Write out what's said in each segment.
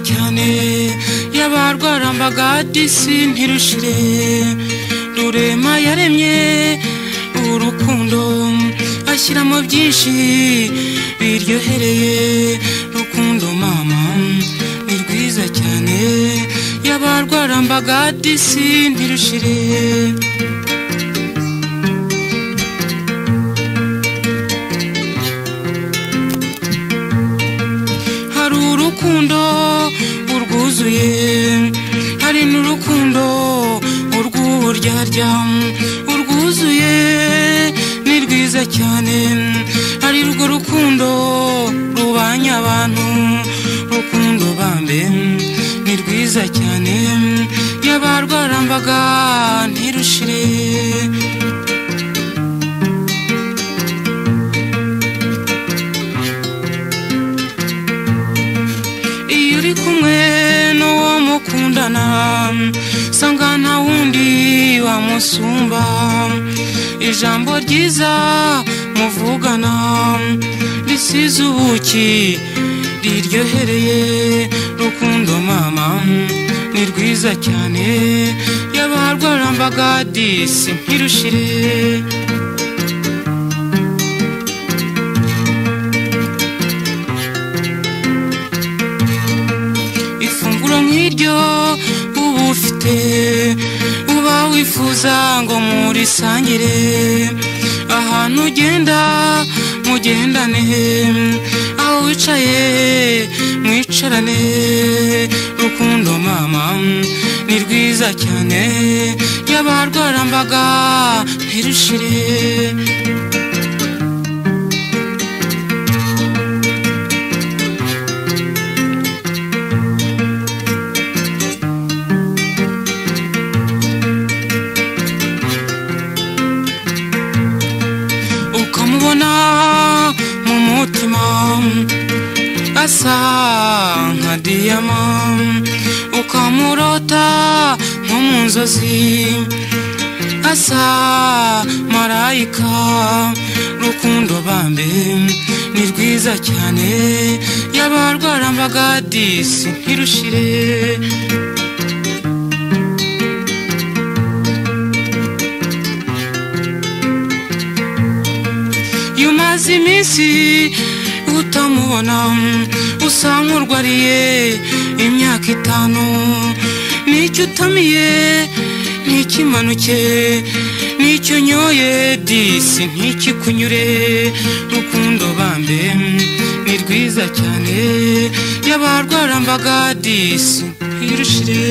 cyane y'abarwarambaga disi ntirushire. Rurema yaremye urukundo ashyiramo byinshi biryohereye. Rukundo mama ni rwiza cyane y'abarwarambaga disi ntirushire. Hari urukundo urwuzuye, hari n'urukundo urw'uburyarya. Urwuzuye ni rwiza cyane, hari urwo rukundo rubanya abantu. Rukundo bambe ni rwiza cyane y'abarwarambaga ntirushire. Iyo uri kumwe n'uwo mukundana sanga nta wundi wamusumba. Ijambo ryiza muvugana risize ubuki riryohereye. Rukundo mama ni rwiza cyane y'abarwarambaga disi ntirushire. Ifunguro nk'iryo uba ufite uba wifuza ngo murisangire. Ahantu ugenda mugendane, aho wicaye mwicarane. Rukundo mama ni rwiza cyane y'abarwarambaga ntirushire. Ukamubona mu mutima asa nka diyama, ukamurota nko mu nzozi asa marayika. Rukundo bambe ni rwiza cyane y'abarwarambaga disi ntirushire. Iyo umaze iminsi utamubona usa nk'urwariye imyaka 5. N'icyo utamiye ntikimanuke, n'icyo unyoye disi ntikikunyure. Rukundo bambe ni rwiza cyane y'abarwarambaga disi ntirushire.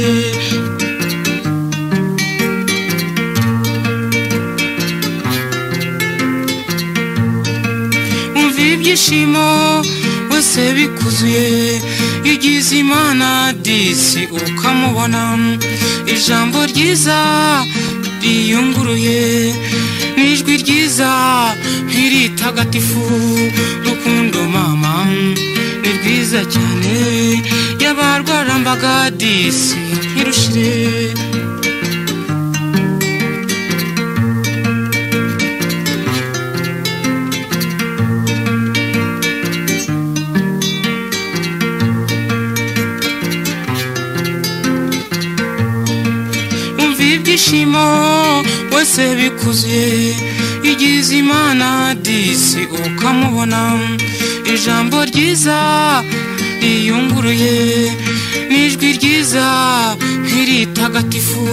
Umva ibyishimo wese bikuzuye iyo ugize Imana disi ukamubona. Ijambo ryiza riyunguruye n'ijwi ryiza ntiritagatifu. Rukundo mama ni rwiza cyane y'abarwarambaga disi ntirushire. Umva ibyishimo wese bikuzuye iyo ugize Imana disi ukamubona. Ijambo ryiza riyunguruye n'ijwi ryiza ntiritagatifu.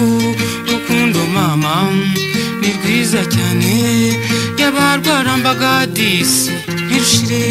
Rukundo mama ni rwiza cyane y'abarwarambaga disi ntirushire.